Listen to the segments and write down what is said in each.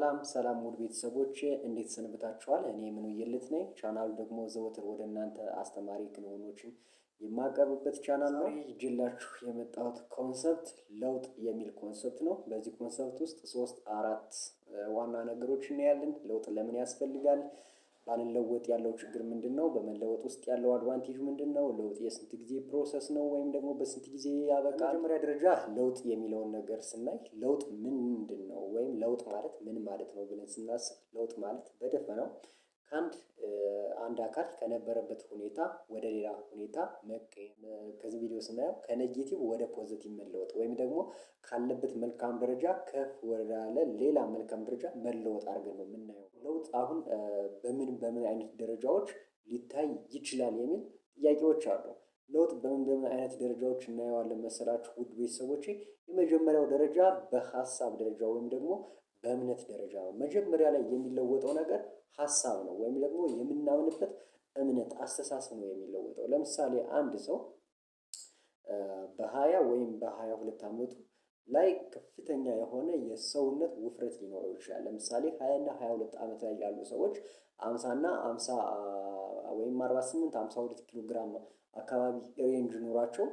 ሰላም ሰላም ውድ ቤተሰቦች፣ እንዴት ሰንብታችኋል? እኔ ምንውየለት ነኝ። ቻናሉ ደግሞ ዘወትር ወደ እናንተ አስተማሪ ክንውኖችን የማቀርብበት ቻናል ነው። ይዤላችሁ የመጣሁት concept ለውጥ የሚል concept ነው። በዚህ concept ውስጥ ሶስት አራት ዋና ነገሮች እናያለን። ለውጥ ለምን ያስፈልጋል? ባንለወጥ ያለው ችግር ምንድነው? በመለወጥ ውስጥ ያለው advantage ምንድነው? ለውጥ የስንት ጊዜ process ነው ወይም ደግሞ በስንት ጊዜ ያበቃል? መጀመሪያ ደረጃ ለውጥ የሚለውን ነገር ስናይ ለውጥ ምንድነው ወይም ለውጥ ማለት ምን ማለት ነው ብለን ስናስብ፣ ለውጥ ማለት በደፈናው ከአንድ አንድ አካል ከነበረበት ሁኔታ ወደ ሌላ ሁኔታ መቀየር። ከዚህ ቪዲዮ ስናየው ከ negative ወደ positive መለወጥ ወይም ደግሞ ካለበት መልካም ደረጃ ከፍ ወዳለ ሌላ መልካም ደረጃ መለወጥ አድርገን ነው የምናየው። ለውጥ አሁን በምን በምን አይነት ደረጃዎች ሊታይ ይችላል የሚል ጥያቄዎች አሉ። ለውጥ በምን በምን አይነት ደረጃዎች እናየዋለን መሰላችሁ ውድ ቤተሰቦቼ? የመጀመሪያው ደረጃ በሀሳብ ደረጃ ወይም ደግሞ በእምነት ደረጃ ነው። መጀመሪያ ላይ የሚለወጠው ነገር ሀሳብ ነው ወይም ደግሞ የምናምንበት እምነት፣ አስተሳሰብ ነው የሚለወጠው። ለምሳሌ አንድ ሰው በ20 ወይም በ22 አመቱ ላይ ከፍተኛ የሆነ የሰውነት ውፍረት ሊኖረው ይችላል። ለምሳሌ 20 እና 22 አመት ላይ ያሉ ሰዎች 50 እና 50 ወይም 48 52 ኪሎ ግራም አካባቢ range ኖሯቸው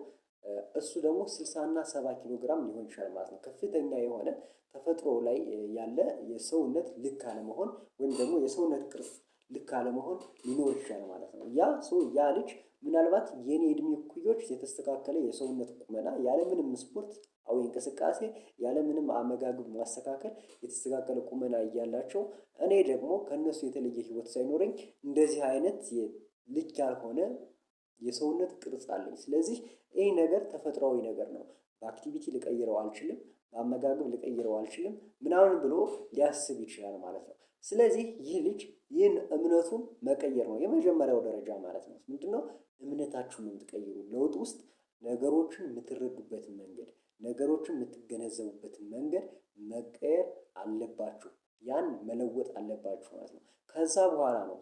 እሱ ደግሞ 60 እና 70 ኪሎ ግራም ሊሆን ይችላል ማለት ነው። ከፍተኛ የሆነ ተፈጥሮ ላይ ያለ የሰውነት ልክ አለመሆን ወይም ደግሞ የሰውነት ቅርጽ ልክ አለመሆን ሊኖር ይችላል ማለት ነው። ያ ሰው፣ ያ ልጅ ምናልባት የኔ እድሜ እኩዮች የተስተካከለ የሰውነት ቁመና ያለምንም ስፖርታዊ እንቅስቃሴ፣ ያለምንም አመጋገብ ማስተካከል የተስተካከለ ቁመና እያላቸው፣ እኔ ደግሞ ከእነሱ የተለየ ህይወት ሳይኖረኝ እንደዚህ አይነት ልክ ያልሆነ የሰውነት ቅርጽ አለኝ። ስለዚህ ይህ ነገር ተፈጥሯዊ ነገር ነው። በ activity ልቀይረው አልችልም፣ በአመጋገብ ልቀይረው አልችልም ምናምን ብሎ ሊያስብ ይችላል ማለት ነው። ስለዚህ ይህ ልጅ ይህን እምነቱን መቀየር ነው የመጀመሪያው ደረጃ ማለት ነው። ምንድነው? እምነታችሁን ነው የምትቀይሩ። ለውጥ ውስጥ ነገሮችን የምትረዱበትን መንገድ፣ ነገሮችን የምትገነዘቡበትን መንገድ መቀየር አለባችሁ። ያን መለወጥ አለባችሁ ማለት ነው። ከዛ በኋላ ነው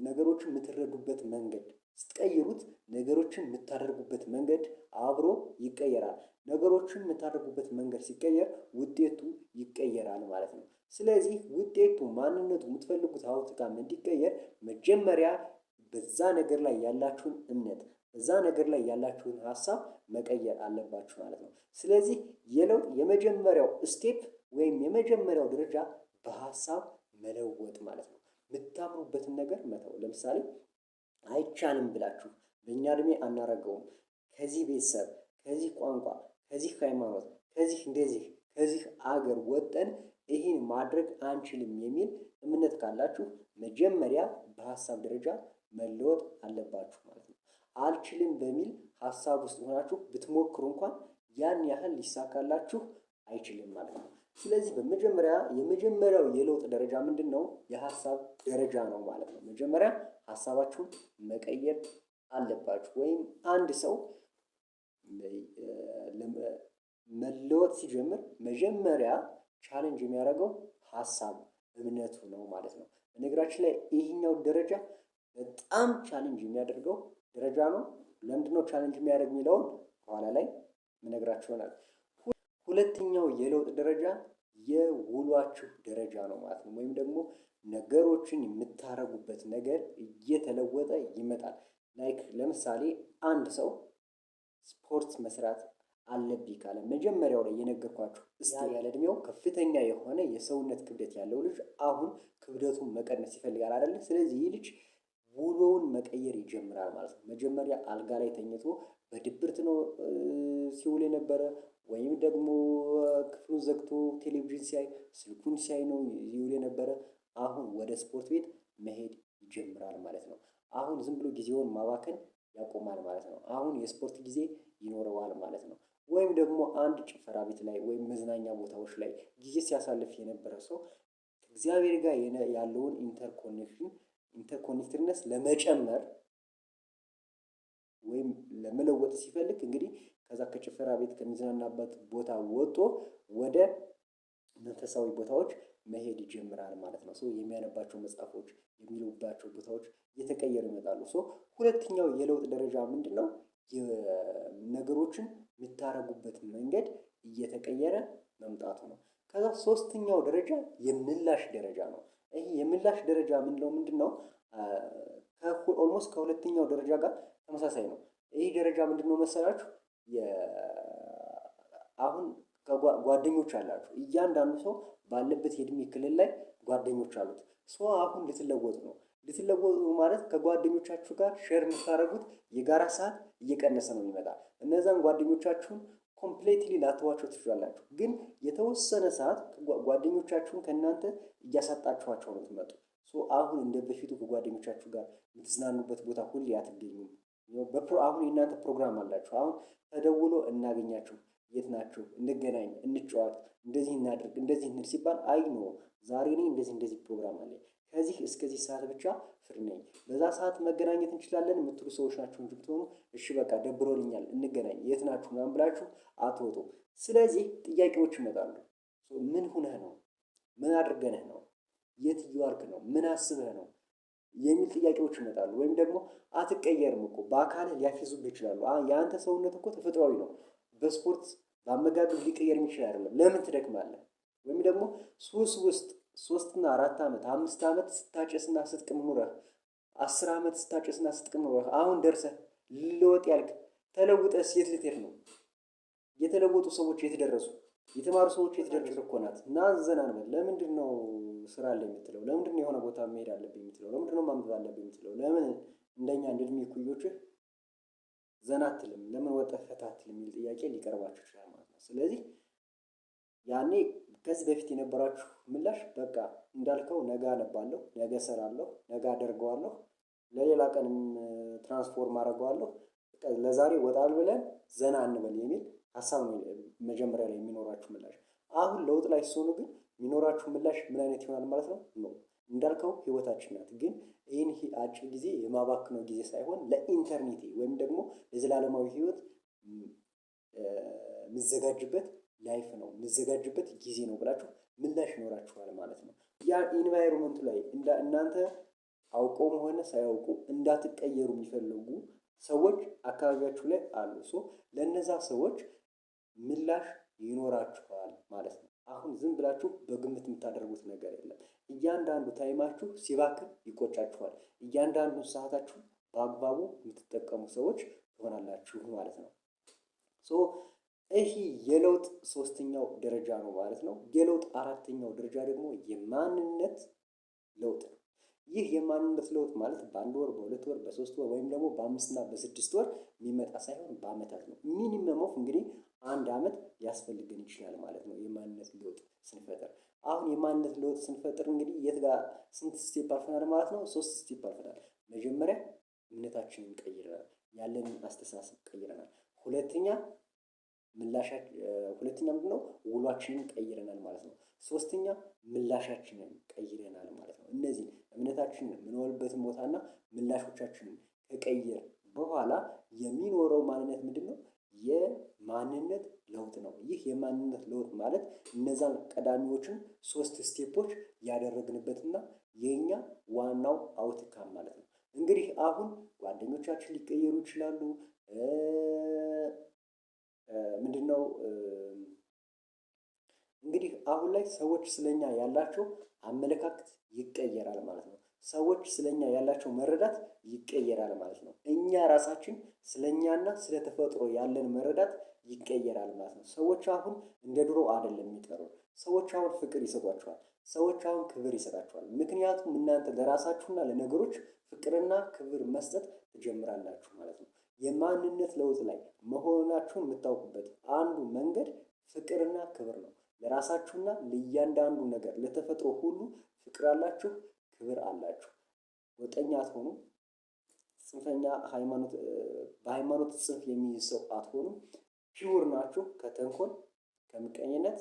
ነገሮችን የምትረዱበት መንገድ ስትቀይሩት ነገሮችን የምታደርጉበት መንገድ አብሮ ይቀየራል። ነገሮችን የምታደርጉበት መንገድ ሲቀየር ውጤቱ ይቀየራል ማለት ነው። ስለዚህ ውጤቱ፣ ማንነቱ፣ የምትፈልጉት outcome እንዲቀየር መጀመሪያ በዛ ነገር ላይ ያላችሁን እምነት፣ በዛ ነገር ላይ ያላችሁን ሀሳብ መቀየር አለባችሁ ማለት ነው። ስለዚህ የለውጥ የመጀመሪያው step ወይም የመጀመሪያው ደረጃ በሀሳብ መለወጥ ማለት ነው። የምታምኑበትን ነገር መተው። ለምሳሌ አይቻልም ብላችሁ፣ በእኛ እድሜ አናረገውም፣ ከዚህ ቤተሰብ፣ ከዚህ ቋንቋ፣ ከዚህ ሃይማኖት፣ ከዚህ እንደዚህ፣ ከዚህ አገር ወጥተን ይህን ማድረግ አንችልም የሚል እምነት ካላችሁ መጀመሪያ በሀሳብ ደረጃ መለወጥ አለባችሁ ማለት ነው። አልችልም በሚል ሀሳብ ውስጥ ሆናችሁ ብትሞክሩ እንኳን ያን ያህል ሊሳካላችሁ አይችልም ማለት ነው። ስለዚህ በመጀመሪያ የመጀመሪያው የለውጥ ደረጃ ምንድነው? የሀሳብ ደረጃ ነው ማለት ነው። መጀመሪያ ሀሳባችሁን መቀየር አለባችሁ። ወይም አንድ ሰው መለወጥ ሲጀምር መጀመሪያ challenge የሚያደርገው ሀሳብ፣ እምነቱ ነው ማለት ነው። በነገራችን ላይ ይሄኛው ደረጃ በጣም challenge የሚያደርገው ደረጃ ነው። ለምንድነው challenge የሚያደርግ የሚለውን በኋላ ላይ የምነግራችሁ ይሆናል። ሁለተኛው የለውጥ ደረጃ የውሏችሁ ደረጃ ነው ማለት ነው። ወይም ደግሞ ነገሮችን የምታረጉበት ነገር እየተለወጠ ይመጣል። Like ለምሳሌ አንድ ሰው ስፖርት መስራት አለብኝ ካለ፣ መጀመሪያው ላይ የነገርኳችሁ እስቲ፣ ያለ እድሜው ከፍተኛ የሆነ የሰውነት ክብደት ያለው ልጅ አሁን ክብደቱን መቀነስ ይፈልጋል አይደለ? ስለዚህ ይህ ልጅ ውሎውን መቀየር ይጀምራል ማለት ነው። መጀመሪያ አልጋ ላይ ተኝቶ በድብርት ነው ሲውል የነበረ ወይም ደግሞ ክፍሉን ዘግቶ ቴሌቪዥን ሲያይ፣ ስልኩን ሲያይ ነው ይውል የነበረ። አሁን ወደ ስፖርት ቤት መሄድ ይጀምራል ማለት ነው። አሁን ዝም ብሎ ጊዜውን ማባከን ያቆማል ማለት ነው። አሁን የስፖርት ጊዜ ይኖረዋል ማለት ነው። ወይም ደግሞ አንድ ጭፈራ ቤት ላይ ወይም መዝናኛ ቦታዎች ላይ ጊዜ ሲያሳልፍ የነበረ ሰው ከእግዚአብሔር ጋር ያለውን interconnection፣ interconnectedness ለመጨመር ወይም ለመለወጥ ሲፈልግ እንግዲህ ከዛ ከጭፈራ ቤት፣ ከሚዝናናበት ቦታ ወጥቶ ወደ መንፈሳዊ ቦታዎች መሄድ ይጀምራል ማለት ነው። So የሚያነባቸው መጽሐፎች፣ የሚውልባቸው ቦታዎች እየተቀየሩ ይመጣሉ። So ሁለተኛው የለውጥ ደረጃ ምንድነው? ነገሮችን የምታረጉበት መንገድ እየተቀየረ መምጣቱ ነው። ከዛ ሶስተኛው ደረጃ የምላሽ ደረጃ ነው። ይሄ የምላሽ ደረጃ የምንለው ምንድነው? Almost ከሁለተኛው ደረጃ ጋር ተመሳሳይ ነው። ይህ ደረጃ ምንድነው መሰላችሁ? አሁን ጓደኞች አላችሁ፣ እያንዳንዱ ሰው ባለበት የእድሜ ክልል ላይ ጓደኞች አሉት። So አሁን ልትለወጡ ነው። ልትለወጡ ማለት ከጓደኞቻችሁ ጋር share የምታደርጉት የጋራ ሰዓት እየቀነሰ ነው የሚመጣ። እነዛን ጓደኞቻችሁን completely ላትተዋቸው ትችላላችሁ፣ ግን የተወሰነ ሰዓት ጓደኞቻችሁን ከእናንተ እያሳጣችኋቸው ነው የምትመጡ። So አሁን እንደ በፊቱ ከጓደኞቻችሁ ጋር የምትዝናኑበት ቦታ ሁሌ አትገኙም። አሁን የእናንተ ፕሮግራም አላችሁ። አሁን ተደውሎ እናገኛችሁ፣ የት ናችሁ፣ እንገናኝ፣ እንጫወት፣ እንደዚህ እናድርግ፣ እንደዚህ እንሂድ ሲባል አይ no፣ ዛሬ እኔ እንደዚህ እንደዚህ ፕሮግራም አለኝ፣ ከዚህ እስከዚህ ሰዓት ብቻ free ነኝ፣ በዛ ሰዓት መገናኘት እንችላለን የምትሉ ሰዎች ናችሁ እንጂ ብትሆኑ እሺ በቃ ደብሮልኛል እንገናኝ የት ናችሁ ምናምን ብላችሁ አትወጡም። ስለዚህ ጥያቄዎች ይመጣሉ። ምን ሁነህ ነው? ምን አድርገንህ ነው? የት እየዋልክ ነው? ምን አስበህ ነው? የሚል ጥያቄዎች ይመጣሉ። ወይም ደግሞ አትቀየርም እኮ፣ በአካልህ ሊያፌዙብህ ይችላሉ። የአንተ ሰውነት እኮ ተፈጥሯዊ ነው። በስፖርት በአመጋገብ ሊቀየር የሚችል አይደለም። ለምን ትደክማለህ? ወይም ደግሞ ሱስ ውስጥ 3 እና 4 ዓመት፣ 5 ዓመት ስታጨስና ስትቅም ኑረህ፣ 10 ዓመት ስታጨስና ስትቅም ኑረህ አሁን ደርሰህ ልለወጥ ያልክ ተለውጠህ የት ልትሄድ ነው? የተለወጡ ሰዎች የት ደረሱ? የተማሩ ሰዎች የት ደረሱ? እኮ ናት እና ዘና እንበል። ለምንድን ነው ስራ አለ የምትለው? ለምንድን ነው የሆነ ቦታ መሄድ አለብኝ የምትለው? ለምንድን ነው ማንበብ አለብኝ የምትለው? ለምን እንደኛ እንደ እድሜ እኩዮችህ ዘና አትልም? ለምን ወጥተህ ፈታ አትልም? የሚል ጥያቄ ሊቀርባችሁ ይችላል ማለት ነው። ስለዚህ ያኔ ከዚህ በፊት የነበራችሁ ምላሽ በቃ እንዳልከው ነገ አነባለሁ፣ ነገ እሰራለሁ፣ ነገ አደርገዋለሁ፣ ለሌላ ቀንም transform አደርገዋለሁ፣ ለዛሬ ወጣል ብለን ዘና እንበል የሚል ሀሳብ ነው መጀመሪያ ላይ የሚኖራችሁ ምላሽ። አሁን ለውጥ ላይ ስትሆኑ ግን የሚኖራችሁ ምላሽ ምን አይነት ይሆናል ማለት ነው? ነው እንዳልከው ህይወታችን ናት፣ ግን ይህን አጭር ጊዜ የማባክነው ጊዜ ሳይሆን ለ eternity ወይም ደግሞ ለዘላለማዊ ህይወት የምዘጋጅበት life ነው፣ የምዘጋጅበት ጊዜ ነው ብላችሁ ምላሽ ይኖራችኋል ማለት ነው። ያ environment ኡ ላይ እናንተ አውቀውም ሆነ ሳያውቁ እንዳትቀየሩ የሚፈልጉ ሰዎች አካባቢያችሁ ላይ አሉ። So ለእነዛ ሰዎች ምላሽ ይኖራችኋል ማለት ነው። አሁን ዝም ብላችሁ በግምት የምታደርጉት ነገር የለም። እያንዳንዱ time ኣችሁ ሲባክን ይቆጫችኋል። እያንዳንዱን ሰዓታችሁ በአግባቡ የምትጠቀሙ ሰዎች ትሆናላችሁ ማለት ነው። So ይህ የለውጥ ሶስተኛው ደረጃ ነው ማለት ነው። የለውጥ አራተኛው ደረጃ ደግሞ የማንነት ለውጥ ነው። ይህ የማንነት ለውጥ ማለት በአንድ ወር፣ በ2 ወር፣ በ3 ወር ወይም ደግሞ በ5 እና በ6 ወር የሚመጣ ሳይሆን በአመታት ነው። Minimum of እንግዲህ አንድ አመት ሊያስፈልገን ይችላል ማለት ነው። የማንነት ለውጥ ስንፈጥር አሁን የማንነት ለውጥ ስንፈጥር እንግዲህ የት ጋር ስንት step አልፈናል ማለት ነው? 3 step አልፈናል። መጀመሪያ እምነታችንን ቀይረናል፣ ያለንን አስተሳሰብ ቀይረናል። ሁለተኛ ምላሻችን ሁለተኛ ምንድነው? ውሏችንን ቀይረናል ማለት ነው። ሶስተኛ ምላሻችንን ቀይረናል ማለት ነው። እነዚህ እምነታችንን የምንውልበትን ቦታና ምላሾቻችንን ከቀየር በኋላ የሚኖረው ማንነት ምንድነው? የማንነት ለውጥ ነው። ይህ የማንነት ለውጥ ማለት እነዛን ቀዳሚዎችን 3 step ኦች ያደረግንበትና የኛ ዋናው outcome ማለት ነው። እንግዲህ አሁን ጓደኞቻችን ሊቀየሩ ይችላሉ። ምንድነው? እንግዲህ አሁን ላይ ሰዎች ስለኛ ያላቸው አመለካከት ይቀየራል ማለት ነው። ሰዎች ስለኛ ያላቸው መረዳት ይቀየራል ማለት ነው። እኛ ራሳችን ስለኛና ስለተፈጥሮ ያለን መረዳት ይቀየራል ማለት ነው። ሰዎች አሁን እንደ ድሮ አይደለም የሚጠሩን። ሰዎች አሁን ፍቅር ይሰጧቸዋል። ሰዎች አሁን ክብር ይሰጣቸዋል። ምክንያቱም እናንተ ለራሳችሁና ለነገሮች ፍቅርና ክብር መስጠት ትጀምራላችሁ ማለት ነው። የማንነት ለውጥ ላይ መሆናችሁን የምታውቁበት አንዱ መንገድ ፍቅርና ክብር ነው። ለራሳችሁና ለእያንዳንዱ ነገር ለተፈጥሮ ሁሉ ፍቅር አላችሁ፣ ክብር አላችሁ። ጎጠኛ አትሆኑም። ጽንፈኛ ሃይማኖት በሃይማኖት ጽንፍ የሚይዝ ሰው አትሆኑም። Pure ናችሁ። ከተንኮል፣ ከምቀኝነት፣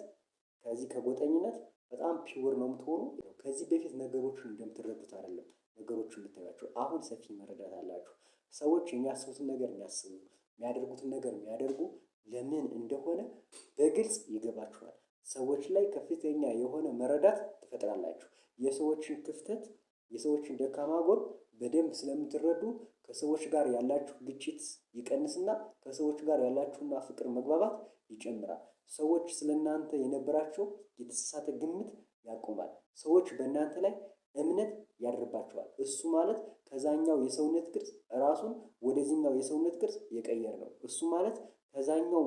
ከዚህ ከጎጠኝነት በጣም pure ነው የምትሆኑ። ከዚህ በፊት ነገሮችን እንደምትረዱት አይደለም ነገሮችን የምታዩአቸው። አሁን ሰፊ መረዳት አላችሁ። ሰዎች የሚያስቡትን ነገር የሚያስቡ፣ የሚያደርጉትን ነገር የሚያደርጉ ለምን እንደሆነ በግልጽ ይገባችኋል። ሰዎች ላይ ከፍተኛ የሆነ መረዳት ትፈጥራላችሁ። የሰዎችን ክፍተት፣ የሰዎችን ደካማ ጎን በደንብ ስለምትረዱ ከሰዎች ጋር ያላችሁ ግጭት ይቀንስና ከሰዎች ጋር ያላችሁና ፍቅር መግባባት ይጨምራል። ሰዎች ስለእናንተ የነበራቸው የተሳሳተ ግምት ያቆማል። ሰዎች በእናንተ ላይ እምነት ያድርባቸዋል። እሱ ማለት ከዛኛው የሰውነት ቅርጽ ራሱን ወደዚህኛው የሰውነት ቅርጽ የቀየረ ነው። እሱ ማለት ከዛኛው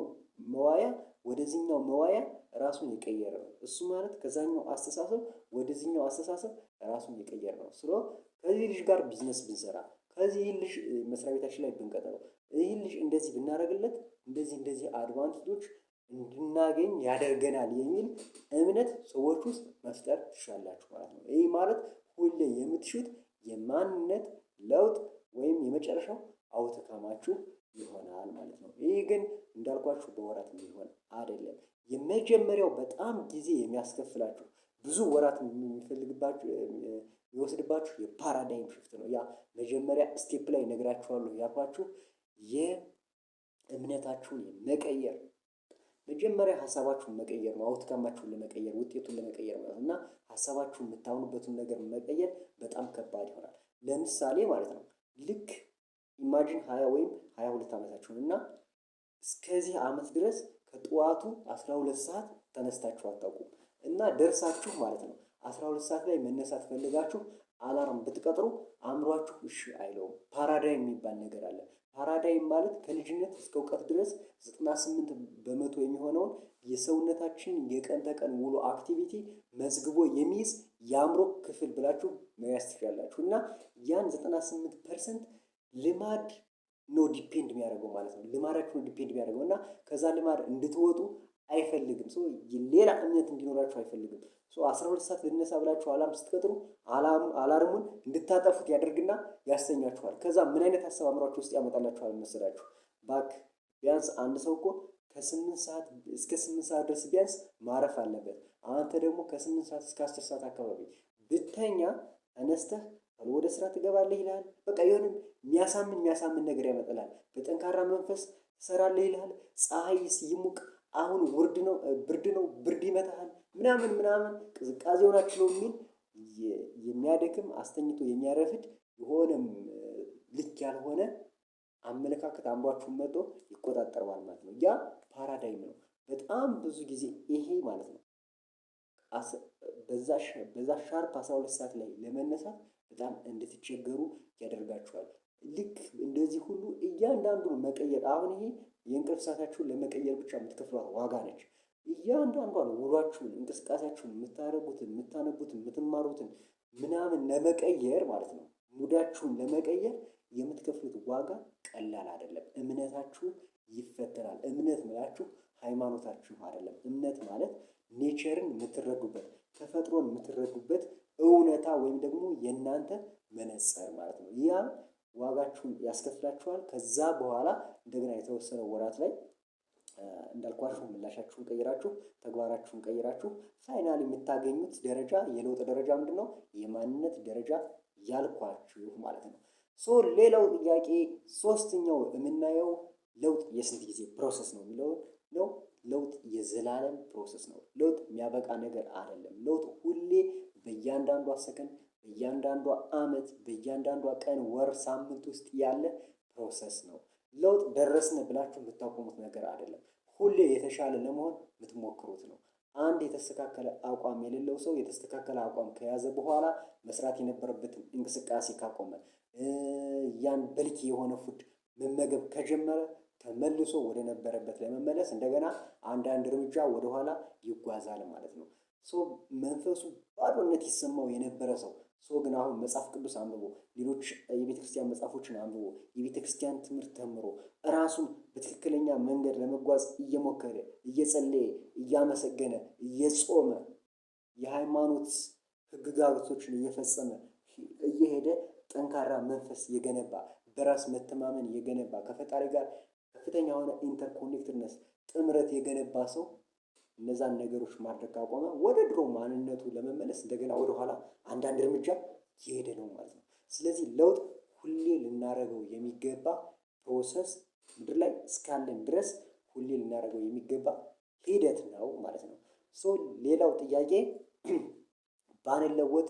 መዋያ ወደዚህኛው መዋያ ራሱን የቀየረ ነው። እሱ ማለት ከዛኛው አስተሳሰብ ወደዚህኛው አስተሳሰብ ራሱን የቀየረ ነው። ስለ ከዚህ ልጅ ጋር ቢዝነስ ብንሰራ፣ ከዚህ ልጅ መስሪያ ቤታችን ላይ ብንቀጥረው፣ ይህን ልጅ እንደዚህ ብናደርግለት እንደዚህ እንደዚህ advantage ኦች እንድናገኝ ያደርገናል የሚል እምነት ሰዎች ውስጥ መፍጠር ትችላላችሁ ማለት ነው። ይህ ማለት ሁሌ የምትሹት የማንነት ለውጥ ወይም የመጨረሻው outcome ኣችሁ ይሆናል ማለት ነው። ይህ ግን እንዳልኳችሁ በወራት የሚሆን አይደለም። የመጀመሪያው በጣም ጊዜ የሚያስከፍላችሁ፣ ብዙ ወራት የሚፈልግባችሁ፣ የሚወስድባችሁ የ paradigm shift ነው። ያ መጀመሪያ step ላይ ነግራችኋለሁ ያልኳችሁ የእምነታችሁን የመቀየር፣ መጀመሪያ ሀሳባችሁን መቀየር ነው። Outcome ኣችሁን ለመቀየር፣ ውጤቱን ለመቀየር ማለት ነው። እና ሀሳባችሁን፣ የምታምኑበትን ነገር መቀየር በጣም ከባድ ይሆናል። ለምሳሌ ማለት ነው፣ ልክ imagine 20 ወይም 22 ዓመታችሁን እና እስከዚህ ዓመት ድረስ ከጠዋቱ 12 ሰዓት ተነስታችሁ አታውቁም እና ደርሳችሁ ማለት ነው 12 ሰዓት ላይ መነሳት ፈልጋችሁ alarm ብትቀጥሩ አእምሯችሁ እሺ አይለውም። Paradigm የሚባል ነገር አለ። Paradigm ማለት ከልጅነት እስከ እውቀት ድረስ 98% የሚሆነውን የሰውነታችን የቀን ተቀን ውሎ activity መዝግቦ የሚይዝ የአእምሮ ክፍል ብላችሁ መያዝ ትችላላችሁ። እና ያን 98% ልማድ ነው depend የሚያደርገው ማለት ነው። ልማዳችሁ ነው depend የሚያደርገው እና ከዛ ልማድ እንድትወጡ አይፈልግም። So ሌላ እምነት እንዲኖራችሁ አይፈልግም። So 12 ሰዓት ልነሳ ብላችሁ alarm ስትቀጥሩ alarm ኡን እንድታጠፉት ያደርግና ያስተኛችኋል። ከዛ ምን አይነት ሀሳብ አእምሯችሁ ውስጥ ያመጣላችኋል መሰላችሁ? ባክ ቢያንስ አንድ ሰው እኮ ከ8 ሰዓት እስከ 8 ሰዓት ድረስ ቢያንስ ማረፍ አለበት። አንተ ደግሞ ከ8 ሰዓት እስከ 10 ሰዓት አካባቢ ብተኛ ተነስተህ ወደ ስራ ትገባለህ ይልሃል። በቃ የሆነ የሚያሳምን የሚያሳምን ነገር ያመጣልሃል። በጠንካራ መንፈስ ትሰራለህ ይልሃል። ፀሐይ ይሙቅ፣ አሁን ውርድ ነው፣ ብርድ ነው፣ ብርድ ይመታሃል ምናምን ምናምን፣ ቅዝቃዜውን አችሎ የሚል የሚያደክም፣ አስተኝቶ የሚያረፍድ የሆነም ልክ ያልሆነ አመለካከት አእምሯችሁን መጥቶ ይቆጣጠረዋል ማለት ነው። ያ paradigm ነው። በጣም ብዙ ጊዜ ይሄ ማለት ነው በዛ sharp 12 ሰዓት ላይ ለመነሳት በጣም እንድትቸገሩ ያደርጋችኋል። ልክ እንደዚህ ሁሉ እያንዳንዱን መቀየር፣ አሁን ይሄ የእንቅልፍ ሰዓታችሁን ለመቀየር ብቻ የምትከፍሏት ዋጋ ነች። እያንዳንዷን ውሏችሁን፣ እንቅስቃሴያችሁን፣ የምታደርጉትን፣ የምታነቡትን፣ የምትማሩትን ምናምን ለመቀየር ማለት ነው፣ mood ኣችሁን ለመቀየር የምትከፍሉት ዋጋ ቀላል አይደለም። እምነታችሁ ይፈተናል። እምነት ምላችሁ ሃይማኖታችሁ አይደለም። እምነት ማለት nature ን የምትረዱበት፣ ተፈጥሮን የምትረዱበት እውነታ ወይም ደግሞ የእናንተ መነጽር ማለት ነው። ያ ዋጋችሁን ያስከፍላችኋል። ከዛ በኋላ እንደገና የተወሰነ ወራት ላይ እንዳልኳችሁ ምላሻችሁን ቀይራችሁ፣ ተግባራችሁን ቀይራችሁ final የምታገኙት ደረጃ፣ የለውጥ ደረጃ ምንድነው? የማንነት ደረጃ ያልኳችሁ ማለት ነው። So ሌላው ጥያቄ ሶስተኛው የምናየው ለውጥ የስንት ጊዜ process ነው የሚለው ነው። ለውጥ የዘላለም process ነው። ለውጥ የሚያበቃ ነገር አይደለም። ለውጥ ሁሌ በእያንዳንዷ ሰከንድ፣ በእያንዳንዷ አመት፣ በእያንዳንዷ ቀን፣ ወር፣ ሳምንት ውስጥ ያለ process ነው። ለውጥ ደረስን ብላችሁ የምታቆሙት ነገር አይደለም። ሁሌ የተሻለ ለመሆን የምትሞክሩት ነው። አንድ የተስተካከለ አቋም የሌለው ሰው የተስተካከለ አቋም ከያዘ በኋላ መስራት የነበረበትን እንቅስቃሴ ካቆመ፣ ያን በልክ የሆነ food መመገብ ከጀመረ ተመልሶ ወደ ነበረበት ለመመለስ እንደገና አንዳንድ እርምጃ ወደኋላ ይጓዛል ማለት ነው። So መንፈሱ ባዶነት ይሰማው የነበረ ሰው፣ so ግን አሁን መጽሐፍ ቅዱስ አንብቦ፣ ሌሎች የቤተክርስቲያን መጽሐፎችን አንብቦ፣ የቤተክርስቲያን ትምህርት ተምሮ፣ ራሱን በትክክለኛ መንገድ ለመጓዝ እየሞከረ፣ እየጸለየ፣ እያመሰገነ፣ እየጾመ፣ የሃይማኖት ህግጋቶችን እየፈጸመ እየሄደ ጠንካራ መንፈስ የገነባ፣ በራስ መተማመን የገነባ፣ ከፈጣሪ ጋር ከፍተኛ የሆነ interconnectedness ጥምረት የገነባ ሰው እነዛን ነገሮች ማድረግ ካቆመ ወደ ድሮ ማንነቱ ለመመለስ እንደገና ወደኋላ አንዳንድ እርምጃ እየሄደ ነው ማለት ነው። ስለዚህ ለውጥ ሁሌ ልናደርገው የሚገባ process፣ ምድር ላይ እስካለን ድረስ ሁሌ ልናደርገው የሚገባ ሂደት ነው ማለት ነው። So ሌላው ጥያቄ ባንለወጥ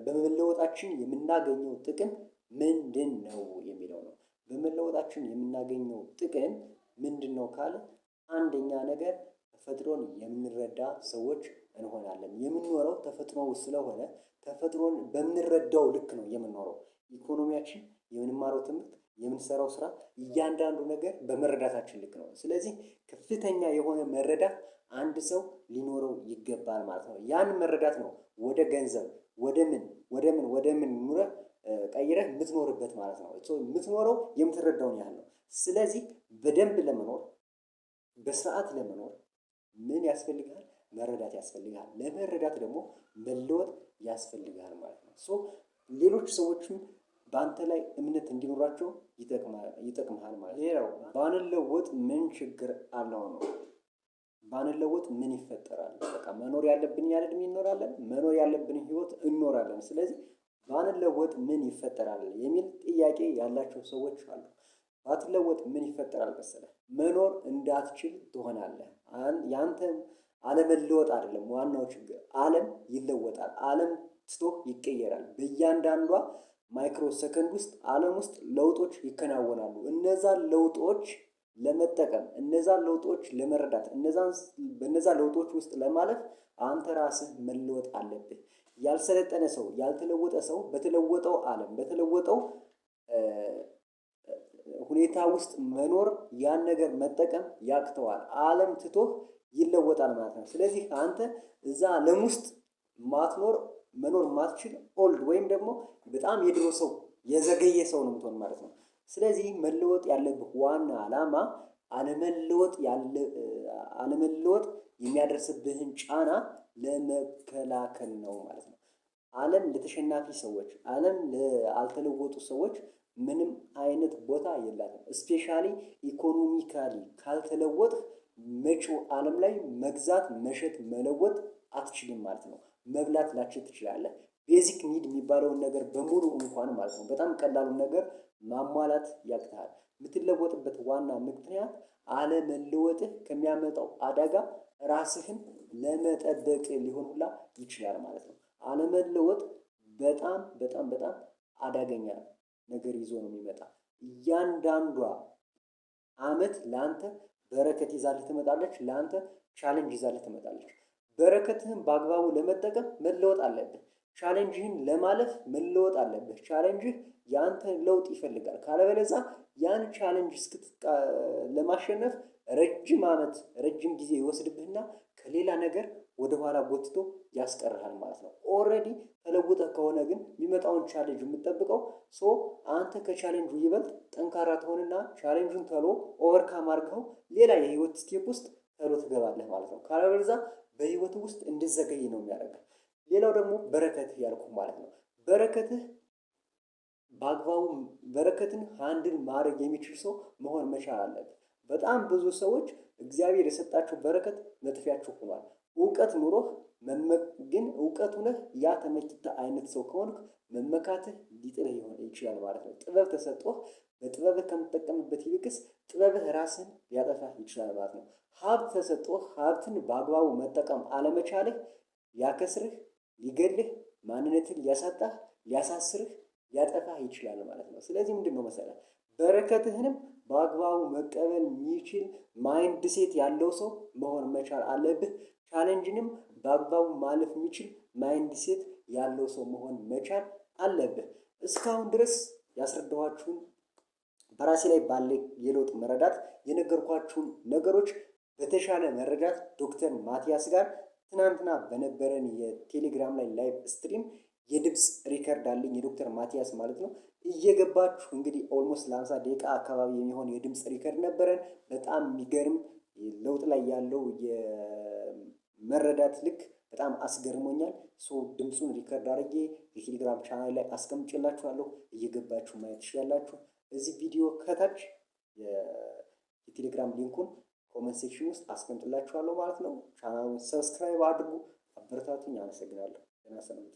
በመለወጣችን የምናገኘው ጥቅም ምንድን ነው የሚለው ነው። በመለወጣችን የምናገኘው ጥቅም ምንድን ነው ካለ አንደኛ ነገር ተፈጥሮን የምንረዳ ሰዎች እንሆናለን። የምንኖረው ተፈጥሮ ስለሆነ ተፈጥሮን በምንረዳው ልክ ነው የምንኖረው። ኢኮኖሚያችን፣ የምንማረው ትምህርት፣ የምንሰራው ስራ፣ እያንዳንዱ ነገር በመረዳታችን ልክ ነው። ስለዚህ ከፍተኛ የሆነ መረዳት አንድ ሰው ሊኖረው ይገባል ማለት ነው። ያን መረዳት ነው ወደ ገንዘብ፣ ወደ ምን ወደ ምን ወደ ምን ኑረህ ቀይረህ የምትኖርበት ማለት ነው። የምትኖረው የምትረዳውን ያህል ነው። ስለዚህ በደንብ ለመኖር፣ በስርዓት ለመኖር ምን ያስፈልጋል? መረዳት ያስፈልጋል። ለመረዳት ደግሞ መለወጥ ያስፈልጋል ማለት ነው። So ሌሎች ሰዎችም በአንተ ላይ እምነት እንዲኖራቸው ይጠቅምሃል ማለት ነው። ሌላው ባንለወጥ ምን ችግር አለው ነው። ባንለወጥ ምን ይፈጠራል? በቃ መኖር ያለብን ያለ እድሜ እንኖራለን፣ መኖር ያለብን ህይወት እንኖራለን። ስለዚህ ባንለወጥ ምን ይፈጠራል የሚል ጥያቄ ያላቸው ሰዎች አሉ። ባትለወጥ ምን ይፈጠራል መሰለህ? መኖር እንዳትችል ትሆናለህ። ያንተ አለመለወጥ አይደለም ዋናው ችግር። ዓለም ይለወጣል። ዓለም ትቶ ይቀየራል። በእያንዳንዷ micro second ውስጥ ዓለም ውስጥ ለውጦች ይከናወናሉ። እነዛን ለውጦች ለመጠቀም፣ እነዛን ለውጦች ለመረዳት፣ እነዛን በእነዛ ለውጦች ውስጥ ለማለፍ አንተ ራስህ መለወጥ አለብህ። ያልሰለጠነ ሰው፣ ያልተለወጠ ሰው በተለወጠው ዓለም፣ በተለወጠው ሁኔታ ውስጥ መኖር፣ ያን ነገር መጠቀም ያቅተዋል። ዓለም ትቶህ ይለወጣል ማለት ነው። ስለዚህ አንተ እዛ ዓለም ውስጥ ማትኖር፣ መኖር ማትችል old ወይም ደግሞ በጣም የድሮ ሰው፣ የዘገየ ሰው ነው የምትሆን ማለት ነው። ስለዚህ መለወጥ ያለብህ ዋና ዓላማ አለመለወጥ የሚያደርስብህን ጫና ለመከላከል ነው ማለት ነው። ዓለም ለተሸናፊ ሰዎች፣ ዓለም ላልተለወጡ ሰዎች ምንም አይነት ቦታ የላትም። Especially economically ካልተለወጥህ መጪው ዓለም ላይ መግዛት፣ መሸጥ፣ መለወጥ አትችልም ማለት ነው። መብላት ላትችል ትችላለህ። Basic need የሚባለውን ነገር በሙሉ እንኳን ማለት ነው። በጣም ቀላሉን ነገር ማሟላት ያቅትሃል። የምትለወጥበት ዋና ምክንያት አለመለወጥህ ከሚያመጣው አደጋ ራስህን ለመጠበቅ ሊሆን ሁላ ይችላል ማለት ነው። አለመለወጥ በጣም በጣም በጣም አደገኛ ነገር ይዞ ነው የሚመጣ። እያንዳንዷ አመት ላንተ በረከት ይዛልህ ትመጣለች፣ ላንተ challenge ይዛልህ ትመጣለች። በረከትህን በአግባቡ ለመጠቀም መለወጥ አለብህ። Challenge ህን ለማለፍ መለወጥ አለብህ። Challenge ህ ያንተን ለውጥ ይፈልጋል። ካለበለዛ ያን challenge ለማሸነፍ ረጅም አመት፣ ረጅም ጊዜ ይወስድብህና ከሌላ ነገር ወደኋላ ጎትቶ ያስቀርሃል ማለት ነው። Already ተለውጠህ ከሆነ ግን የሚመጣውን challenge የምትጠብቀው፣ so አንተ ከ challenge ኡ ይበልጥ ጠንካራ ትሆንና challenge ኡን ቶሎ overcome አድርገው ሌላ የህይወት step ውስጥ ቶሎ ትገባለህ ማለት ነው። ካለበለዛ በህይወት ውስጥ እንድዘገይ ነው የሚያደርግህ። ሌላው ደግሞ በረከትህ ያልኩህ ማለት ነው። በረከትህ በአግባቡ፣ በረከትን handle ማድረግ የሚችል ሰው መሆን መቻል አለብህ። በጣም ብዙ ሰዎች እግዚአብሔር የሰጣቸው በረከት መጥፊያቸው ሆኗል። እውቀት ኑሮህ ግን እውቀት ሁነህ ያ ተመኪታ አይነት ሰው ከሆንክ መመካትህ ሊጥልህ ይችላል ማለት ነው። ጥበብ ተሰጥቶህ በጥበብህ ከምትጠቀምበት ይልቅስ ጥበብህ ራስህን ሊያጠፋህ ይችላል ማለት ነው። ሀብት ተሰጥቶህ ሀብትን በአግባቡ መጠቀም አለመቻልህ ሊያከስርህ፣ ሊገልህ፣ ማንነትን ሊያሳጣህ፣ ሊያሳስርህ፣ ሊያጠፋህ ይችላል ማለት ነው። ስለዚህ ምንድነው መሰለህ? በረከትህንም በአግባቡ መቀበል የሚችል mindset ያለው ሰው መሆን መቻል አለብህ። Challenge ንም በአግባቡ ማለፍ የሚችል mindset ያለው ሰው መሆን መቻል አለብህ። እስካሁን ድረስ ያስረዳኋችሁን፣ በራሴ ላይ ባለ የለውጥ መረዳት የነገርኳችሁን ነገሮች በተሻለ መረዳት ዶክተር ማቲያስ ጋር ትናንትና በነበረን የቴሌግራም ላይ live stream የድምፅ record አለኝ፣ የዶክተር ማቲያስ ማለት ነው። እየገባችሁ እንግዲህ almost ለ50 ደቂቃ አካባቢ የሚሆን የድምፅ record ነበረን። በጣም የሚገርም ለውጥ ላይ ያለው የመረዳት ልክ በጣም አስገርሞኛል። So ድምፁን record አድርጌ የቴሌግራም ቻናል ላይ አስቀምጬላችኋለሁ። እየገባችሁ ማየት ትችላላችሁ። እዚህ ቪዲዮ ከታች የቴሌግራም link ኡን comment section ውስጥ አስቀምጥላችኋለሁ ማለት ነው። Channel ኡን subscribe አድርጉ፣ አበረታቱኝ። አመሰግናለሁ። ደህና ሰንብቱ።